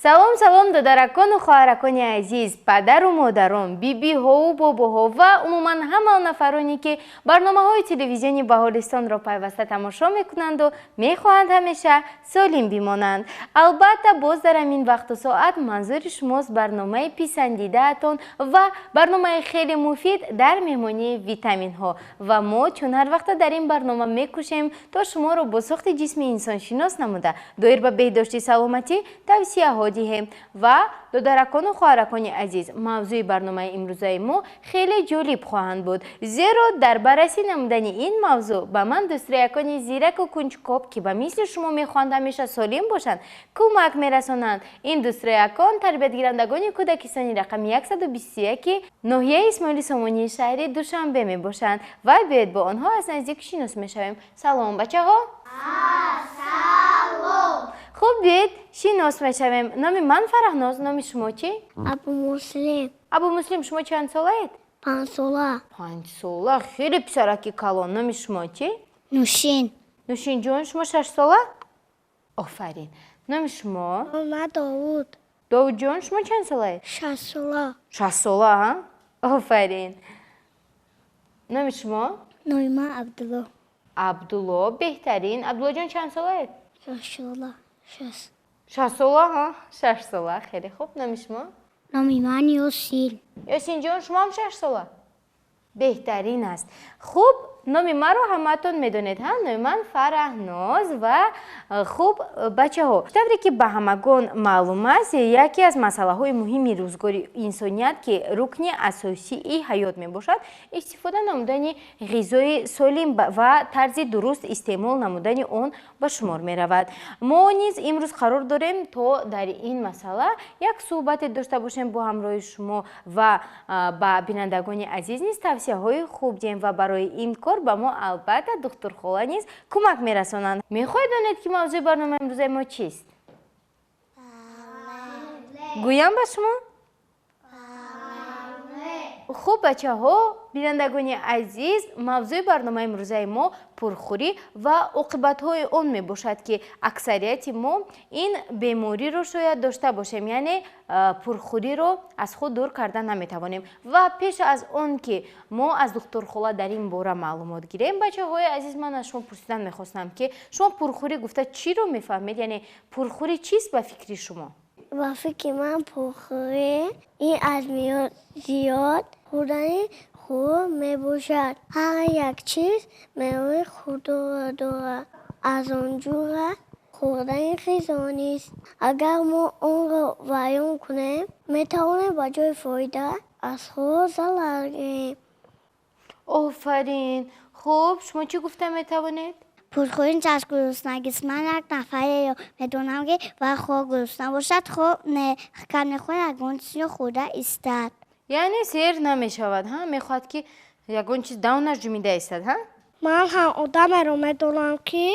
Салом, салом, додаракону хоҳаракони азиз, падару модарон, бибиҳову бобоҳо ва умуман ҳама он нафароне, ки барномаҳои телевизиони Баҳористонро пайваста тамошо мекунанду мехоҳанд ҳамеша солим бимонанд. Албатта, боз дар ҳамин вақту соат манзури шумост барномаи писандидаатон ва барномаи хеле муфид «Дар меҳмонии витаминҳо». Ва мо чун ҳар вақта дар ин барнома мекӯшем, то шуморо бо сохти ҷисми инсон шинос намуда, доир ба беҳдошти саломатӣ тавсияҳо диҳем. Ва, додаракону хоҳаракони азиз, мавзӯи барномаи имрӯзаи мо хеле ҷолиб хоҳанд буд, зеро дар баррасӣ намудани ин мавзӯъ ба ман дӯстроякони зираку кунҷкоб, ки ба мисли шумо мехоҳанд ҳамеша солим бошанд, кӯмак мерасонанд. Ин дӯстроякон тарбиятгирандагони кӯдакистони рақами 121 ноҳияи Исмоили Сомонии шаҳри Душанбе мебошанд. Ва биёед, бо онҳо аз наздик шинос мешавем. Салом, бачаҳо! Хуб, биёед, шинос мешавем. Номи ман Фараҳноз, номи шумо чӣ? Абумуслим. Абумуслим, шумо чанд солаед? 5 сола. 5 сола, хеле писараки калон. Номи шумо чӣ? Нушин. Нушинҷон, шумо 6 сола, офарин. Номи шумо? Ман Довуд. Довудҷон, шумо чанд солаед? 6 сола. 6 сола, офарин. Номи шумо? Номи ман Абдулло. Абдулло, беҳтарин. Абдуллоҷон, чанд солаед? 6 сола, шаш. 6 сола, ҳа, 6 сола, хеле хуб. Номи шумо? Номи ман Ёсин. Ёсинҷон, шумоам 6 сола, беҳтарин аст. Хуб, номи маро ҳамаатон медонед, ҳа? Номи ман Фараҳноз. Ва хуб, бачаҳо, тавре ки ба ҳамагон маълум аст, яке аз масъалаҳои муҳими рӯзгори инсоният, ки рукни асосии ҳаёт мебошад, истифода намудани ғизои солим ва тарзи дуруст истеъмол намудани он ба шумор меравад. Мо низ имрӯз қарор дорем, то дар ин масъала як суҳбате дошта бошем бо ҳамроҳи шумо ва ба бинандагони азиз низ тавсияҳои хуб диҳем. Ва барои ин кор ба мо, албатта, духтурхола низ кӯмак мерасонанд. Мехоҳед донед, ки мавзӯи барномаи имрӯзаи мо чист? Гӯям ба шумо? Хуб, бачаҳо, бинандагони азиз, мавзӯи барномаи имрӯзаи мо пурхӯрӣ ва оқибатҳои он мебошад, ки аксарияти мо ин бемориро шояд дошта бошем, яъне пурхӯриро аз худ дур карда наметавонем. Ва пеш аз он ки мо аз духтурхола дар ин бора маълумот гирем, бачаҳои азиз, ман аз шумо пурсидан мехостам, ки шумо пурхӯрӣ гуфта чиро мефаҳмед, яъне пурхӯрӣ чист ба фикри шумо? Ба фикри ман, пурхӯрӣ ин аз меъёр зиёд хӯрдани хӯрок мебошад. Ҳар як чиз меъёри худро дорад, аз он ҷумла хӯрдани ғизо низ. Агар мо онро вайрон кунем, метавонем ба ҷои фоида аз хӯрок зарар гирем. Офарин. Хуб, шумо чӣ гуфта метавонед? Пурхӯрӣ аз гуруснагист. Ман як нафареро медонам, ки вай хоҳ гурусна бошад, хоҳ не, кам мехоҳад, ягон чизро хӯрда истад. Яъне сер намешавад, ҳа, мехоҳад, ки ягон чиз даҳонаш ҷумида истад, ҳа? Ман ҳам одамеро медонам, ки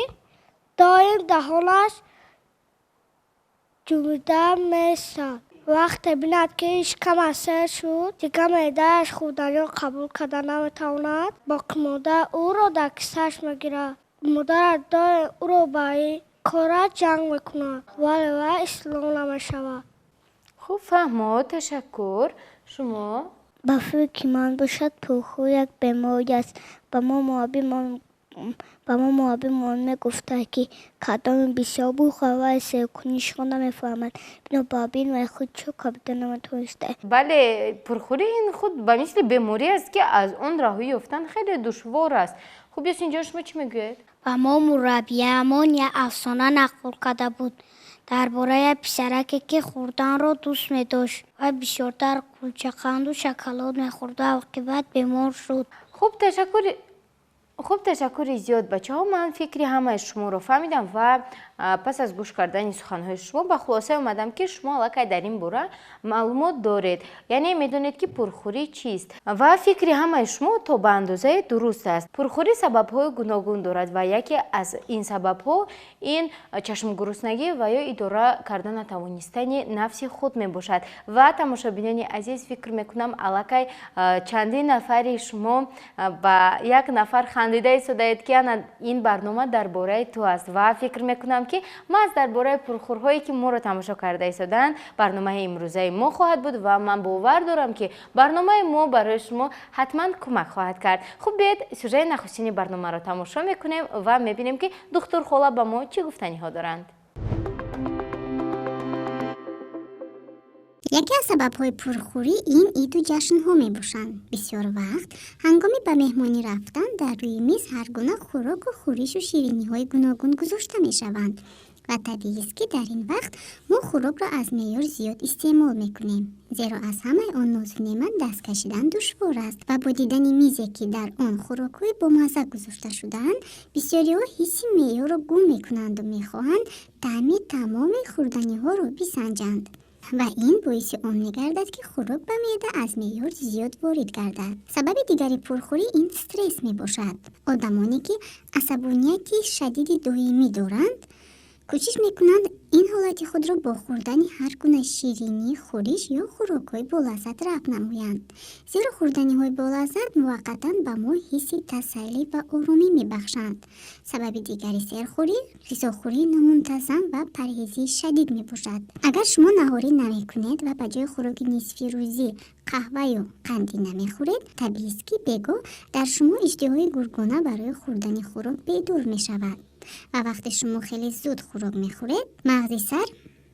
доим даҳонаш ҷумида меистад. Вақте бинад, ки шикамаш сер шуд, дигар меъдааш хӯрданиро қабул карда наметавонад, боқимондаи ӯро дар кисааш мегирад. Модараш доим ӯро ба ин кора ҷанг мекунад, вале вай ислоҳ намешавад. Хуб, фаҳмо, ташаккур. Шумо? Ба фикри ман бошад, пурхӯр як беморӣ аст. Ба мо мураббимон мегуфтанд, ки кадоме бисёр бухӯрад, вай серкунишро намефаҳмад, бинобар ин вай худ чӯ кабида наметавонистад. Бале, пурхӯрӣ ин худ ба мисли беморӣ аст, ки аз он раҳоӣ ёфтан хеле душвор аст. Хуб, Ёсинҷон, шумо чӣ мегӯед? Ба мо мураббиямон як афсона нақл карда буд дар бораи як писараке, ки хӯрданро дӯст медошт ва бисёртар кулчақанду шоколад мехӯрд ва оқибат бемор шуд. Хуб, ташаккур. Хуб, ташаккури зиёд, бачаҳо. Ман фикри ҳамаи шуморо фаҳмидам ва пас аз гӯш кардани суханҳои шумо ба хулоса омадам, ки шумо аллакай дар ин бора маълумот доред, яъне медонед, ки пурхӯрӣ чист. Ва фикри ҳамаи шумо то ба андозае дуруст аст. Пурхӯрӣ сабабҳои гуногун дорад ва яке аз ин сабабҳо ин чашмгуруснагӣ ва ё идора карда натавонистани нафси худ мебошад. Ва, тамошобинони азиз, фикр мекунам, аллакай чандин нафари шумо ба як нафар ханда Хандида истодаед, ки ана ин барнома дар бораи ту аст ва фикр мекунам, ки маҳз дар бораи пурхӯрҳое, ки моро тамошо карда истодаанд, барномаи имрӯзаи мо хоҳад буд ва ман бовар дорам, ки барномаи мо барои шумо ҳатман кӯмак хоҳад кард. Хуб, биёед сюжаи нахустини барномаро тамошо мекунем ва мебинем, ки духтурхола ба мо чӣ гуфтаниҳо доранд. Яке аз сабабҳои пурхӯрӣ ин иду ҷашнҳо мебошанд. Бисёр вақт ҳангоми ба меҳмонӣ рафтан дар рӯи миз ҳар гуна хӯроку хӯришу шириниҳои гуногун гузошта мешаванд ва табиист, ки дар ин вақт мо хӯрокро аз меъёр зиёд истеъмол мекунем, зеро аз ҳамаи он нозу неъмат даст кашидан душвор аст ва бо дидани мизе, ки дар он хӯрокҳои бомазза гузошта шудаанд, бисёриҳо ҳисси меъёрро гум мекунанду мехоҳанд таъми тамоми хӯрданиҳоро бисанҷанд ва ин боиси он мегардад, ки хӯрок ба меъда аз меъёр зиёд ворид гардад. Сабаби дигари пурхӯрӣ ин стресс мебошад. Одамоне, ки асабонияти шадиди доимӣ доранд, кӯшиш мекунанд ин ҳолати худро бо хӯрдани ҳар гуна ширинӣ, хӯриш ё хӯрокҳои болаззат рафъ намоянд, зеро хӯрданиҳои болаззат муваққатан ба мо ҳисси тасаллӣ ва оромӣ мебахшанд. Сабаби дигари серхӯрӣ ғизохӯрии номунтазам ва парҳезии шадид мебошад. Агар шумо наҳорӣ намекунед ва ба ҷои хӯроки нисфирӯзӣ қаҳваю қандӣ намехӯред, табиист, ки бегоҳ дар шумо иштиҳои гургона барои хӯрдани хӯрок бедор мешавад ва вақте шумо хеле зуд хӯрок мехӯред, мағзи сар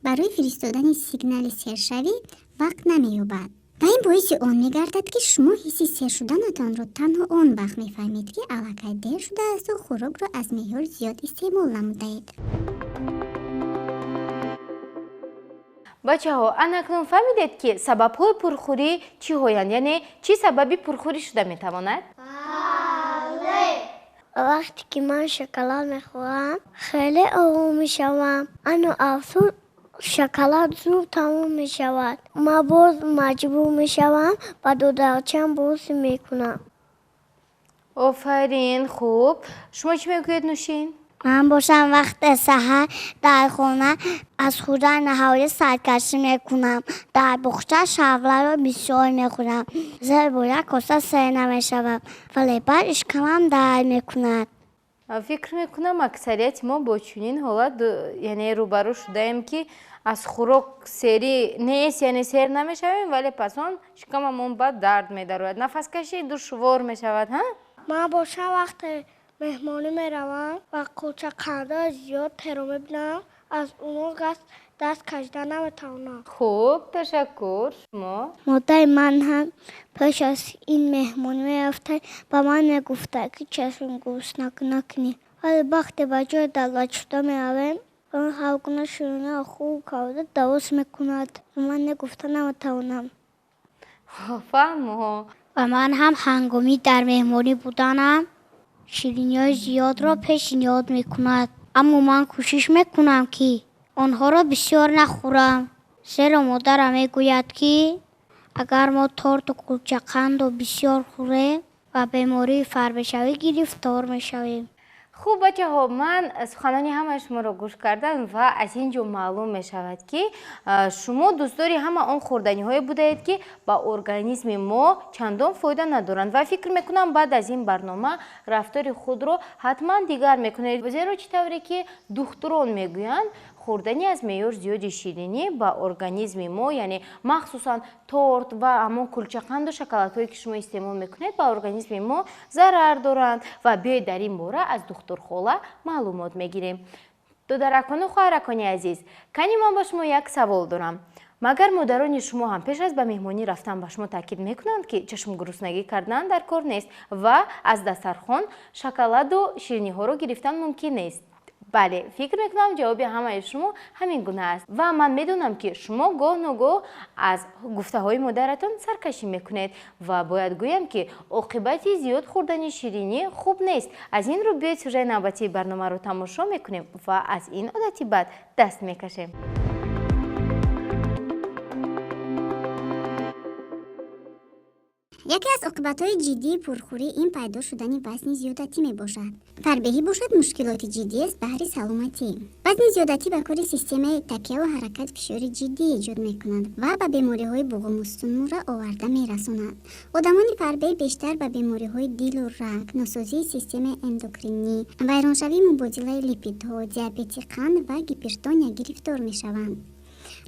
барои фиристодани сигнали сершавӣ вақт намеёбад ва ин боиси он мегардад, ки шумо ҳисси сер шуданатонро танҳо он вақт мефаҳмед, ки аллакай дер шудаасту хӯрокро аз меъёр зиёд истеъмол намудаед. Бачаҳо, анакнун фаҳмидед, ки сабабҳои пурхӯрӣ чиҳоянд, яъне чӣ сабаби пурхӯрӣ шуда метавонад? Вақте ки ман шоколад мехӯрам, хеле ором мешавам. Ано афсӯс, шоколад зуд тамом мешавад. Ман боз маҷбур мешавам, ба додарчам бозӣ мекунам. Офарин, хуб, шумо чӣ мегӯед, Нӯшин? Ман бошам, вақти саҳар дар хона аз хӯрдани наҳорӣ саркашӣ мекунам. Дар боғча шавларо бисёр мехӯрам, зеро бо як коса сер намешавам, вале баъд ишкамам дард мекунад. Фикр мекунам, аксарияти мо бо чунин ҳолат, яъне, рӯбарӯ шудаем, ки аз хӯрок серӣ нест, яъне сер намешавем, вале пас он шикамамон ба дард медарояд, нафаскашӣ душвор мешавад. Ҳа, Ман бошам, вақте меҳмонӣ меравам ва кулчақандҳои зиёд теро мебинам, аз онҳо даст кашида наметавонам. Хуб, ташаккур. Шумо? Модари ман ҳам пеш аз ин меҳмонӣ мерафта, ба ман мегуфта, ки чашм гурусна накунӣ, вале вақте ба ҷои даъватшуда меравем, он ҳар гуна шириниро хуб карда дароз мекунад ва ман не гуфта наметавонам. Фаҳмо. Ва ман ҳам ҳангоми дар меҳмонӣ буданам шириниҳои зиёдро пешниҳод мекунад, аммо ман кӯшиш мекунам, ки онҳоро бисёр нахӯрам, зеро модарам мегӯяд, ки агар мо торту кулчақандро бисёр хӯрем, ба бемории фарбешавӣ гирифтор мешавем. Хуб, бачаҳо, ман суханони ҳамаи шуморо гӯш кардам ва аз ин ҷо маълум мешавад, ки шумо дӯстдори ҳама он хӯрданиҳое будаед, ки ба организми мо чандон фоида надоранд, ва фикр мекунам, баъд аз ин барнома рафтори худро ҳатман дигар мекунед, зеро чӣ тавре ки духтурон мегӯянд, хӯрдани аз меъёр зиёди ширинӣ ба организми мо, яъне махсусан торт ва ҳамон кулчақанду шоколадҳое, ки шумо истеъмол мекунед, ба организми мо зарар доранд. Ва биёед, дар ин бора аз духтурхола маълумот мегирем. Додаракону хоҳаракони азиз, кани ман ба шумо як савол дорам. Магар модарони шумо ҳам пеш аз ба меҳмонӣ рафтан ба шумо таъкид мекунанд, ки чашмгуруснагӣ кардан дар кор нест ва аз дастархон шоколаду шириниҳоро гирифтан мумкин нест? Бале, фикр мекунам, ҷавоби ҳамаи шумо ҳамин гуна аст ва ман медонам, ки шумо гоҳ ногоҳ аз гуфтаҳои модаратон саркашӣ мекунед. Ва бояд гӯям, ки оқибати зиёд хӯрдани ширинӣ хуб нест. Аз ин рӯ биёед, сюжаи навбатии барномаро тамошо мекунем ва аз ин одати бад даст мекашем. Яке аз оқибатҳои ҷиддии пурхӯрӣ ин пайдо шудани вазни зиёдатӣ мебошад. Фарбеҳӣ бошад, мушкилоти ҷиддиест баҳри саломатӣ. Вазни зиёдатӣ ба кори системаи такяву ҳаракат фишори ҷиддӣ эҷод мекунад ва ба бемориҳои буғуму сутунмӯҳра оварда мерасонад. Одамони фарбеҳ бештар ба бемориҳои дилу раг, носозии системаи эндокринӣ, вайроншавии мубодилаи липидҳо, диабети қанд ва гипертония гирифтор мешаванд.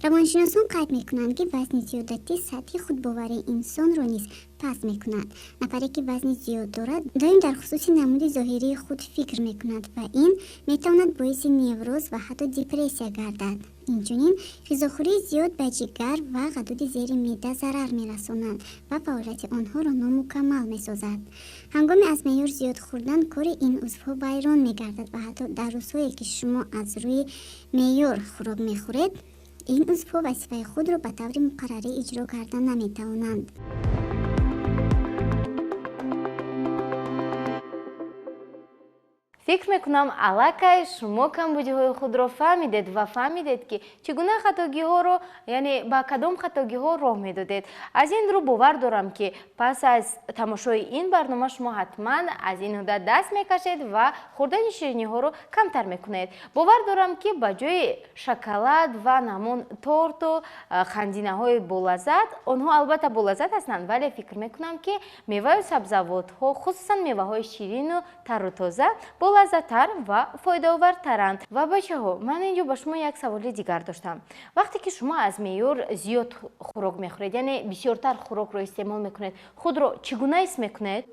Равоншиносон қайд мекунанд, ки вазни зиёдатӣ сатҳи худбоварии инсонро низ паст мекунад. Нафаре, ки вазни зиёд дорад, доим дар хусуси намуди зоҳирии худ фикр мекунад ва ин метавонад боиси невроз ва ҳатто депрессия гардад. Инчунин, ғизохӯрии зиёд ба ҷигар ва ғадуди зери меъда зарар мерасонад ва фаъолияти онҳоро номукаммал месозад. Ҳангоми аз меъёр зиёд хӯрдан, кори ин узвҳо вайрон мегардад ва ҳатто дар рӯзҳое, ки шумо аз рӯи меъёр хӯрок мехӯред, ин узвҳо вазифаи худро ба таври муқаррарӣ иҷро карда наметавонанд. Фикр мекунам, аллакай шумо камбудиҳои худро фаҳмидед ва фаҳмидед, ки чӣ гуна хатогиҳоро, яъне ба кадом хатогиҳо роҳ медодед. Аз ин рӯ бовар дорам, ки пас аз тамошои ин барнома шумо ҳатман аз ин ҳудат даст мекашед ва хӯрдани шириниҳоро камтар мекунед. Бовар дорам, ки ба ҷои шоколад ва ҳамон торту хандинаҳои болаззат, онҳо албатта болаззат ҳастанд, вале фикр мекунам, ки меваю сабзавотҳо, хусусан меваҳои ширину тару тоза, болаззаттар ва фоидаовартаранд. Ва бачаҳо, ман инҷо ба шумо як саволи дигар доштам. Вақте ки шумо аз меъёр зиёд хӯрок мехӯред, яъне бисёртар хӯрокро истеъмол мекунед, худро чӣ гуна ҳис мекунед?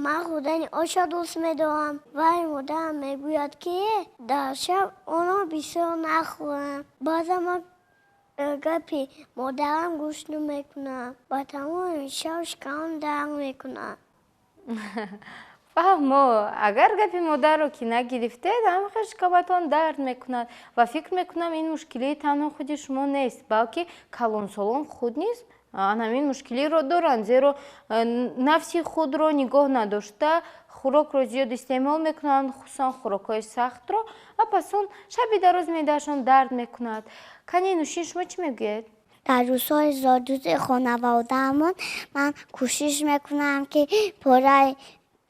Ман хӯрдани оша дӯст медорам, вале модарам мегӯяд, ки дар шаб онро бисёр нахӯрам. Баъзан ман гапи модарам гӯш намекунам, ба тамоми шаб шикамам дард мекунад. Фаҳмо, агар гапи модарро ки нагирифтед, ҳамахел шикаматон дард мекунад ва фикр мекунам, ин мушкилии танҳо худи шумо нест, балки калонсолон худ низ ҳамин мушкилиро доранд, зеро нафси худро нигоҳ надошта хӯрокро зиёд истеъмол мекунанд, хусусан хӯрокҳои сахтро, ва пас он шаби дароз меъдаашон дард мекунад. Кани Нӯшин, шумо чӣ мегӯед? Дар рӯзҳои зодрӯзи хонаводаамон ман кӯшиш мекунам, ки пораи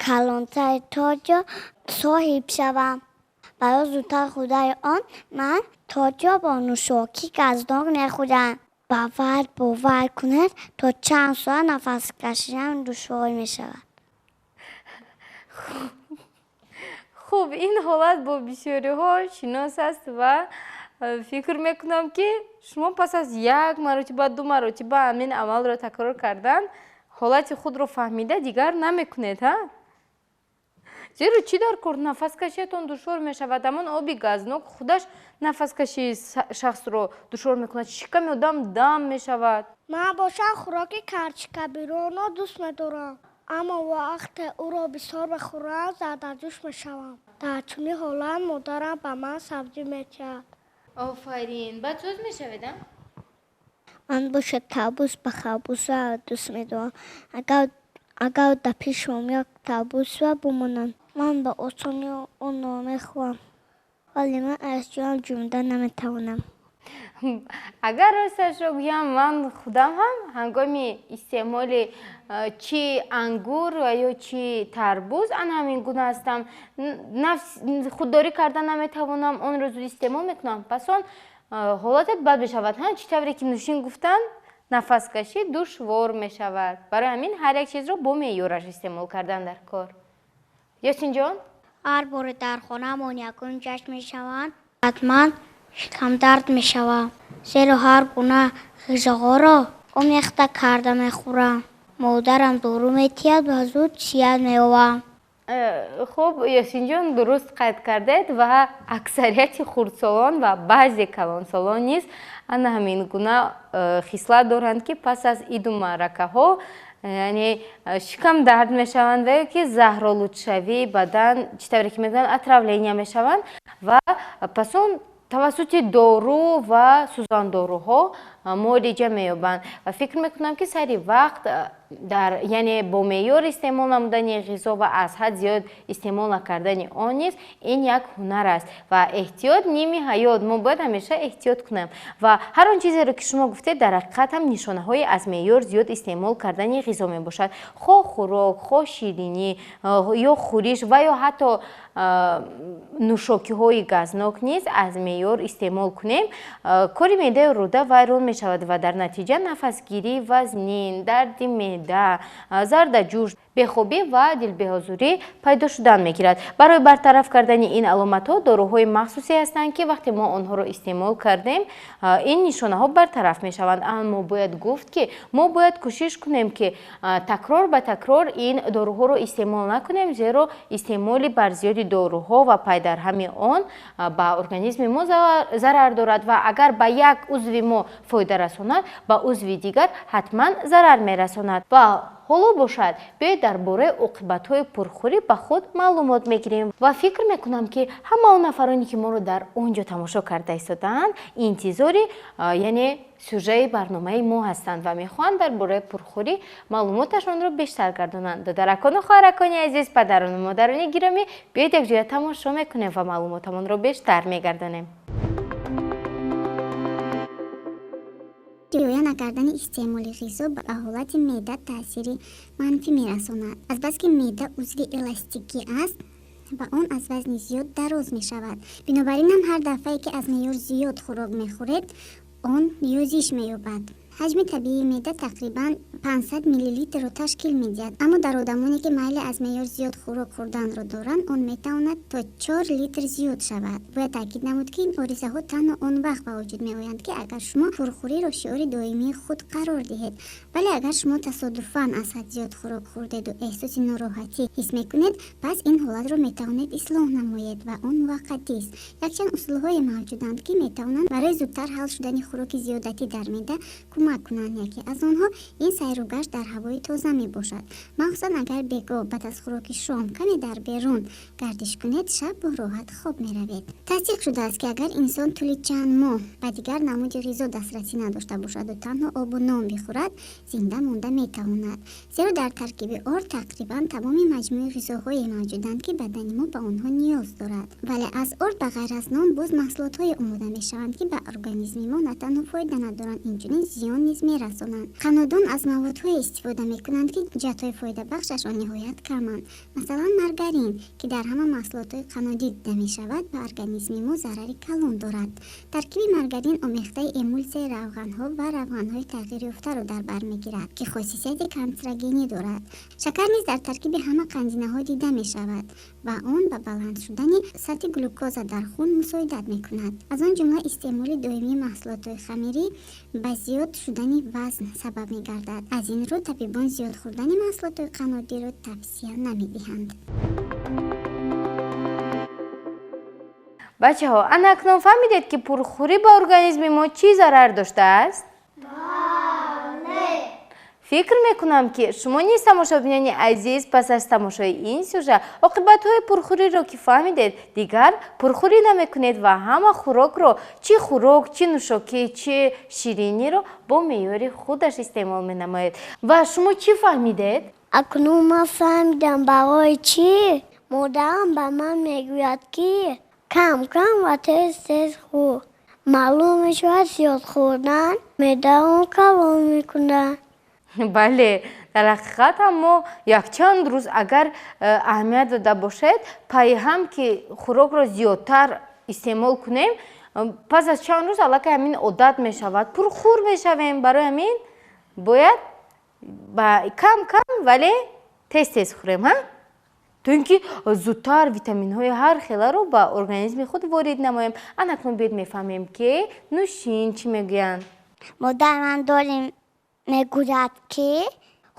калонтари торҷо соҳиб шавам. Барои зудтар хӯрдани он ман торҷо бо нӯшокӣ газнок мехӯрам. Ба вард бовар кунед, то чанд соат нафас кашидан душвор мешавад. Хуб, ин ҳолат бо бисёриҳо шинос аст ва фикр мекунам, ки шумо пас аз як маротиба, ду маротиба ҳамин амалро такрор кардан, ҳолати худро фаҳмида дигар намекунед, ҳа? Зеро чӣ дар кор, нафаскашиятон душвор мешавад. Ҳамон оби газнок худаш нафаскашии шахсро душвор мекунад, шиками одам дам мешавад. Ман бошам хӯроки карчикабиронро дӯст медорам, аммо вақте ӯро бисёр бихӯрам, зардаҷӯш мешавам. Дар чунин ҳолат модарам ба ман сабзӣ медиҳад. Офарин, баъд соз мешавед, а? Ман бошад тарбуз ба харбуза дӯст медорам. Агар дар пешам як тарбуза бимонад, ман ба осонӣ онро мехӯрам, вале ман аз ҷоям ҷунбида наметавонам. Агар росташро гӯям, ман худам ҳам ҳангоми истеъмоли чӣ ангур ва ё чӣ тарбуз ана ҳамин гуна ҳастам. Нафс худдорӣ карда наметавонам, онро зуд истеъмол мекунам, пас он ҳолатат бад мешавад. Ҳа, чӣ тавре ки Нӯшин гуфтанд, нафаскашӣ душвор мешавад. Барои ҳамин ҳар як чизро бо меъёраш истеъмол кардан дар кор. Ёсинҷон? Ҳар боре дар хонаамон ягон ҷашн мешаванд, ҳатман шикамдард мешавам, зеро ҳар гуна ғизоҳоро омехта карда мехӯрам. Модарам дору метиҳад ва зуд сиҳат меёбам. Хуб, Ёсинҷон, дуруст қайд кардед ва аксарияти хурдсолон ва баъзе калонсолон низ ана ҳамин гуна хислат доранд, ки пас аз иду маъракаҳо, яъне шикам дард мешаванд ва ё ки заҳролудшавии бадан, чӣ тавре ки мегӯянд, отравления мешаванд ва пас он тавассути дору ва сӯзандоруҳо муолиҷа меёбанд. Ва фикр мекунам, ки сари вақт Дар яъне бо меъёр истеъмол намудани ғизо ва аз ҳад зиёд истеъмол накардани он низ ин як ҳунар аст. Ва эҳтиёт ними ҳаёт, мо бояд ҳамеша эҳтиёт кунем. Ва ҳар он чизеро, ки шумо гуфтед, дар ҳақиқат ҳам нишонаҳои аз меъёр зиёд истеъмол кардани ғизо мебошад. Хоҳ хӯрок, хоҳ ширинӣ ё хӯриш ва ё ҳатто нӯшокиҳои газнок низ аз меъёр истеъмол кунем, кори меъдаю рӯда вайрон мешавад ва дар натиҷа нафасгирӣ, вазнин, дарди меъда, зардаҷӯш, бехобӣ ва дилбеҳузурӣ пайдо шудан мегирад. Барои бартараф кардани ин аломатҳо доруҳои махсусе ҳастанд, ки вақте мо онҳоро истеъмол кардем, ин нишонаҳо бартараф мешаванд. Аммо бояд гуфт, ки мо бояд кӯшиш кунем, ки такрор ба такрор ин доруҳоро истеъмол накунем, зеро истеъмоли барзиёди доруҳо ва пайдарҳами он ба организми мо зарар дорад ва агар ба як узви мо фоида расонад, ба узви дигар ҳатман зарар мерасонад. Ва ҳоло бошад, биёед дар бораи оқибатҳои пурхӯрӣ ба худ маълумот мегирем. Ва фикр мекунам, ки ҳама он нафароне, ки моро дар он ҷо тамошо карда истодаанд, интизори яъне сюжаи барномаи мо ҳастанд ва мехоҳанд дар бораи пурхӯрӣ маълумоташонро бештар гардонанд. Додаракону хоҳаракони азиз, падарону модарони гиромӣ, биёед якҷоя тамошо мекунем ва маълумотамонро бештар мегардонем. Риоя накардани истеъмоли ғизо ба ҳолати меъда таъсири манфӣ мерасонад. Азбаски меъда узви эластикӣ аст ва он аз вазни зиёд дароз мешавад, бинобар ин ҳам ҳар дафъае, ки аз меъёр зиёд хӯрок мехӯред, он юзиш меёбад. Ҳаҷми табиии меъда тақрибан 500 миллилитрро ташкил медиҳад, аммо дар одамоне, ки майли аз меъёр зиёд хӯрок хӯрданро доранд, он метавонад то 4 литр зиёд шавад. Бояд таъкид намуд, ки ин оризаҳо танҳо он вақт ба вуҷуд меоянд, ки агар шумо пурхӯриро шиори доимии худ қарор диҳед. Вале агар шумо тасодуфан аз ҳад зиёд хӯрок хӯрдеду эҳсоси нороҳатӣ ҳис мекунед, пас ин ҳолатро метавонед ислоҳ намоед ва он муваққатист. Якчанд усулҳое мавҷуданд, ки метавонанд барои зудтар ҳал шудани хӯроки зиёдатӣ дар меъда кӯмак кунанд. Яке аз онҳо ин сайругашт дар ҳавои тоза мебошад. Махсусан агар бегоҳ баъд аз хӯроки шом каме дар берун гардиш кунед, шаб бо роҳат хоб меравед. Тасдиқ шудааст, ки агар инсон тӯли чанд моҳ ба дигар намуди ғизо дастрасӣ надошта бошаду танҳо обу нон бихӯрад, зинда монда метавонад, зеро дар таркиби орд тақрибан тамоми маҷмӯи ғизоҳое мавҷуданд, ки бадани мо ба онҳо ниёз дорад. Вале аз орд ба ғайр аз нон боз маҳсулотҳое омода мешаванд, ки ба организми мо на танҳо фоида надоранд, инчунин зиён низ мерасонанд. Қаннодон аз маводҳое истифода мекунанд, ки ҷиҳатҳои фоидабахшашон ниҳоят каманд. Масалан, маргарин, ки дар ҳама маҳсулотҳои қаннодӣ дида мешавад, ба организми мо зарари калон дорад. Таркиби маргарин омехтаи эмулсияи равғанҳо ва равғанҳои тағйирёфтаро дар бар мегирад, ки хосисияти канцерогенӣ дорад. Шакар низ дар таркиби ҳама қандинаҳо дида мешавад ва он ба баланд шудани сатҳи глюкоза дар хун мусоидат мекунад. Аз он ҷумла истеъмоли доимии маҳсулотҳои хамирӣ ба зиёд шудани вазн сабаб мегардад. Аз ин рӯ табибон зиёд хӯрдани маҳсулотҳои қаннодиро тавсия намедиҳанд. Бачаҳо, ана акнун фаҳмидед, ки пурхӯрӣ ба организми мо чӣ зарар доштааст? Бале. Фикр мекунам, ки шумо низ, тамошобинони азиз, пас аз тамошои ин сюжа оқибатҳои пурхӯриро ки фаҳмидед, дигар пурхӯрӣ намекунед ва ҳама хӯрокро, чӣ хӯрок, чӣ нӯшокӣ, чӣ шириниро бо меъёри худаш истеъмол менамоед. Ва шумо чӣ фаҳмидед? Акнун ман фаҳмидам, барои чӣ модарам ба ман мегӯяд, ки кам кам ва тез тез хӯр. Маълум мешавад, зиёд хӯрдан меъдаро калон мекунад. Бале, дар ҳақиқат ҳам мо якчанд рӯз агар аҳамият дода бошед, пайҳам ки хӯрокро зиёдтар истеъмол кунем, пас аз чанд рӯз аллакай ҳамин одат мешавад, пурхӯр мешавем. Барои ҳамин бояд ба кам кам, вале тез тез хӯрем, ҳа, то ин ки зудтар витаминҳои ҳар хеларо ба организми худ ворид намоем. Ана акнун биёед мефаҳмем, ки Нӯшин чӣ мегӯянд. Модарам дорим мегӯяд, ки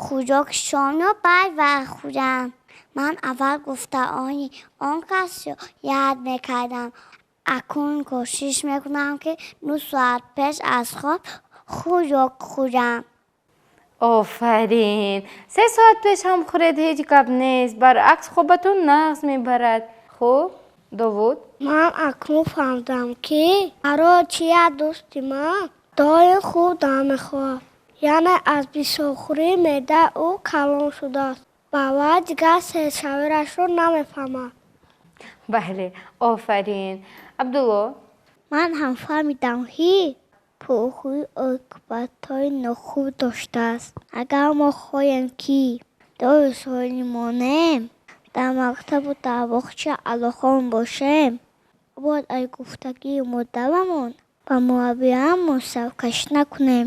хӯроки шомро барвақт хӯрам. Ман аввал гуфтаони он касро ёд мекардам. Акнун кӯшиш мекунам, ки 9 соат пеш аз хоб хӯрок хӯрам. Офарин! 3 соат пеш ҳам хӯред, ҳеҷ гап нест, баръакс хобатон нағз мебарад. Хуб, Довуд? Ман акнун фаҳмидам, ки барои чӣ як дӯсти ман доим хӯрдан мехоҳад. Яъне аз бисёрхӯрии меъдаи ӯ калон шудааст. Ба вай дигар сершавиашро намефаҳмад. Бале, офарин. Абдулло? Ман ҳам фаҳмидам, ки пурхӯрӣ оқибатҳои нохуб доштааст. Агар мо хоҳем, ки доим солим монем, дар мактабу дар боғча алохон бошем, бояд аз гуфтагии модарамон ва мураббиямон саркашӣ накунем.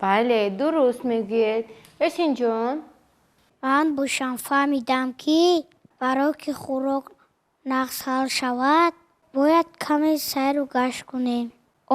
Бале, дуруст мегӯед. Ясинҷон? Ман бошам фаҳмидам, ки барое ки хӯрок нағз ҳал шавад, бояд каме сайру гашт кунем.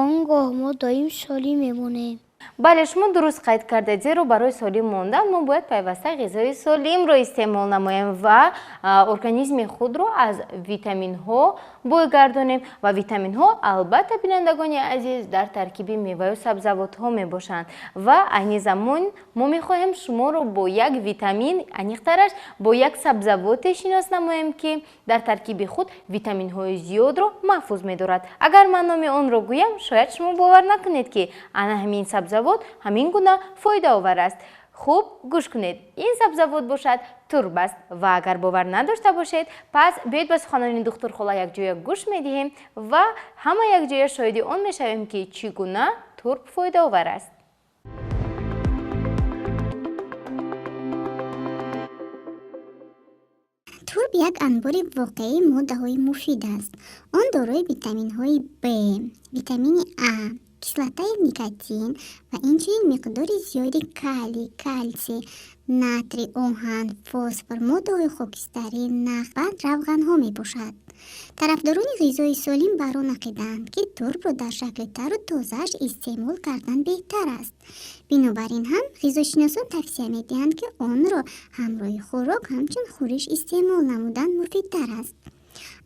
Он гоҳ мо доим солим мемонем. Бале, шумо дуруст қайд кардед, зеро барои солим мондан мо бояд пайваста ғизои солимро истеъмол намоем ва организми худро аз витаминҳо бой гардонем. Ва витаминҳо, албатта, бинандагони азиз, дар таркиби меваю сабзавотҳо мебошанд. Ва айни замон мо мехоҳем шуморо бо як витамин, аниқтараш бо як сабзавоте шинос намоем, ки дар таркиби худ витаминҳои зиёдро маҳфуз медорад. Агар ман номи онро гӯям, шояд шумо бовар накунед, ки ана ҳамин сабзавот ҳамин гуна фоидаовар аст. Хуб, гӯш кунед, ин сабзавот бошад турб аст. Ва агар бовар надошта бошед, пас биёед ба суханони духтурхола якҷоя гӯш медиҳем ва ҳама якҷоя шоҳиди он мешавем, ки чӣ гуна турб фоидаовар аст. Турб як анбори воқеии моддаҳои муфид аст. Он дорои витаминҳои Б, витамини А, кислотаи никотин ва инчунин миқдори зиёди калий, калсий, натрий, оҳан, фосфор, моддаҳои хокистарӣ, нах ва равғанҳо мебошад. Тарафдорони ғизои солим бар он ақидаанд, ки турбро дар шакли тару тозааш истеъмол кардан беҳтар аст. Бинобар ин ҳам ғизошиносон тавсия медиҳанд, ки онро ҳамроҳи хӯрок ҳамчун хӯриш истеъмол намудан муфидтар аст.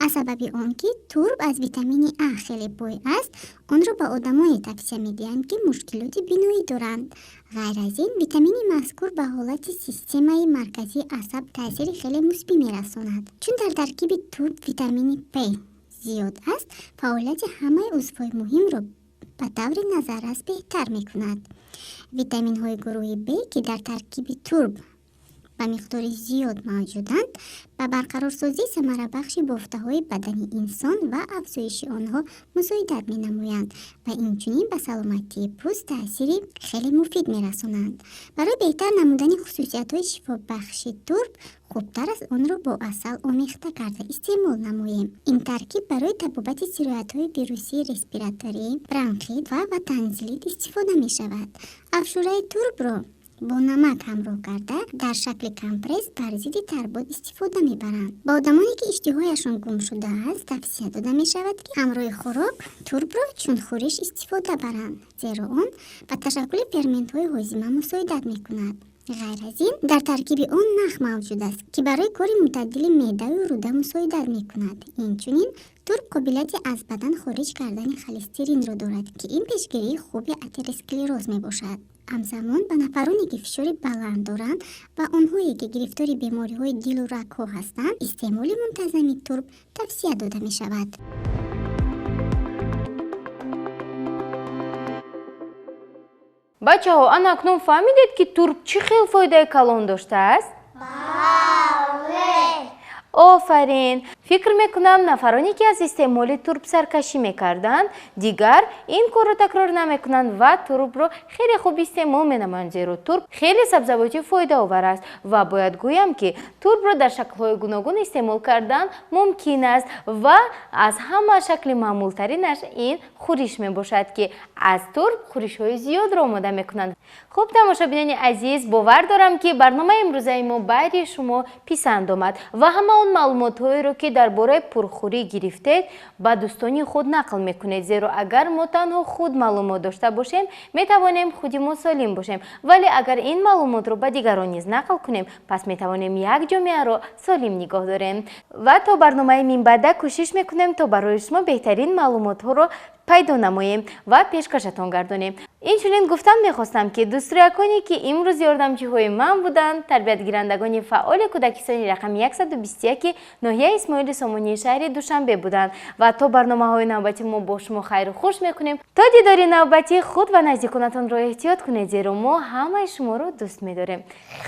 Аз сабаби он ки турб аз витамини А хеле бой аст, онро ба одамоне тавсия медиҳанд, ки мушкилоти биноӣ доранд. Ғайр аз ин, витамини мазкур ба ҳолати системаи марказии асаб таъсири хеле мусбӣ мерасонад. Чун дар таркиби турб витамини П зиёд аст, фаъолияти ҳамаи узвҳои муҳимро ба таври назаррас беҳтар мекунад. Витаминҳои гурӯҳи Б, ки дар таркиби турб ба миқдори зиёд мавҷуданд, ба барқарорсозии самарабахши бофтаҳои бадани инсон ва афзоиши онҳо мусоидат менамоянд ва инчунин ба саломатии пӯст таъсири хеле муфид мерасонанд. Барои беҳтар намудани хусусиятҳои шифобахши турб, хубтар аст онро бо асал омехта карда истеъмол намоем. Ин таркиб барои табобати сироятҳои вирусии респираторӣ, бронхит ва танзилит истифода мешавад. Афшураи турбро бо намак ҳамроҳ карда дар шакли компресс бар зидди тарбод истифода мебаранд. Ба одамоне, ки иштиҳояшон гум шудааст, тавсия дода мешавад, ки ҳамроҳи хӯрок турбро чун хӯриш истифода баранд, зеро он ба ташаккули ферментҳои ҳозима мусоидат мекунад. Ғайр аз ин, дар таркиби он нах мавҷуд аст, ки барои кори мӯътадили меъдаю рӯда мусоидат мекунад. Инчунин турб қобилияти аз бадан хориҷ кардани холестеринро дорад, ки ин пешгирии хуби атеросклероз мебошад. Ҳамзамон ба нафароне, ки фишори баланд доранд ва онҳое, ки гирифтори бемориҳои дилу рагҳо ҳастанд, истеъмоли мунтазами турб тавсия дода мешавад. Бачаҳо, ана акнун фаҳмидед, ки турб чӣ хел фоидаи калон доштааст? Бале! Офарин! Фикр мекунам, нафароне, ки аз истеъмоли турб саркашӣ мекарданд, дигар ин корро такрор намекунанд ва турбро хеле хуб истеъмол менамоянд, зеро турб хеле сабзавоти фоидаовар аст. Ва бояд гӯям, ки турбро дар шаклҳои гуногун истеъмол кардан мумкин аст ва аз ҳама шакли маъмултаринаш ин хӯриш мебошад, ки аз турб хӯришҳои зиёдро омода мекунанд. Хуб, тамошобинони азиз, бовар дорам, ки барномаи имрӯзаи мо байри шумо писанд омад ва ҳама он маълумотҳоеро, ки дар бораи пурхӯрӣ гирифтед, ба дӯстони худ нақл мекунед, зеро агар мо танҳо худ маълумот дошта бошем, метавонем худи мо солим бошем, вале агар ин маълумотро ба дигарон низ нақл кунем, пас метавонем як ҷомеаро солим нигоҳ дорем. Ва то барномаи минбаъда кӯшиш мекунем, то барои шумо беҳтарин маълумотҳоро Пайдо намоем ва пешкашатон гардонем. Инчунин гуфтан мехостам, ки дӯстрӯяконе, ки имрӯз ёрдамчиҳои ман буданд, тарбиятгирандагони фаъоли кӯдакистони рақами 121 ноҳияи Исмоили Сомонии шаҳри Душанбе буданд. Ва то барномаҳои навбатӣ мо бо шумо хайру хуш мекунем. То дидори навбатӣ худ ва наздиконатонро эҳтиёт кунед, зеро мо ҳамаи шуморо дӯст медорем.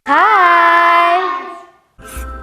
Хайр.